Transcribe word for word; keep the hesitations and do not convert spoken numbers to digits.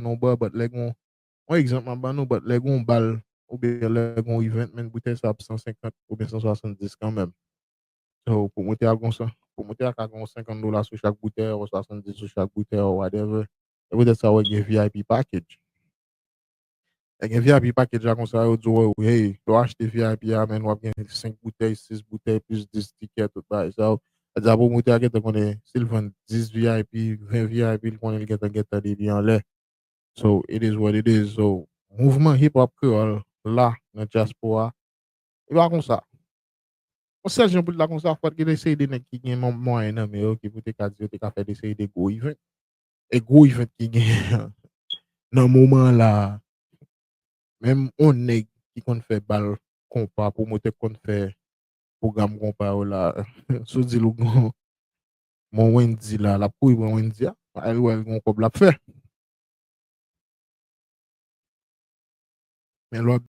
nan yon bar, but lè gen yon, yon egzanp m ap ban nou, but lè gen yon bal, oubyen lè gen yon event, men boutèy sa ap san senkant oubyen san swasanndis kanmenm. So, pwomotè a gon san, pwomotè a ka gon senkant dola sou chak boutèy, ou swasanndis sou chak boutèy, ou whatever. E poutèt sa, w gen V I P package. E gen V I P package la konsa, yo di w, hey, lè w achte V I P a, men w ap gen senk boutèy, sis boutèy, plis dis tikè, tout bagay sa yo. Sa di a pwomotè a gentan konnen, si l vann dis V I P, ven V I P, l konnen l gentan, gentan depi anlè. So, it is what it is. So, mouvman hip hop kreyòl la, nan dyaspora, e pa konsa. Yon sèl jan pou l ta konsa, fò t gen eseye de nèg ki gen mwa-, mwayen nan men yo, ki pou te ka di yo te ka fè eseye de gwo event. E gwo event ki gen nan moman la, menm yon nèg ki konn fè bal konpa, pwomotè k konn fè pwogram konpa yo la, si w di l ou gon, mon Wendy la, l ap kouri pran Wendy a, al wè l gon kòb l ap fè. Men lè w ap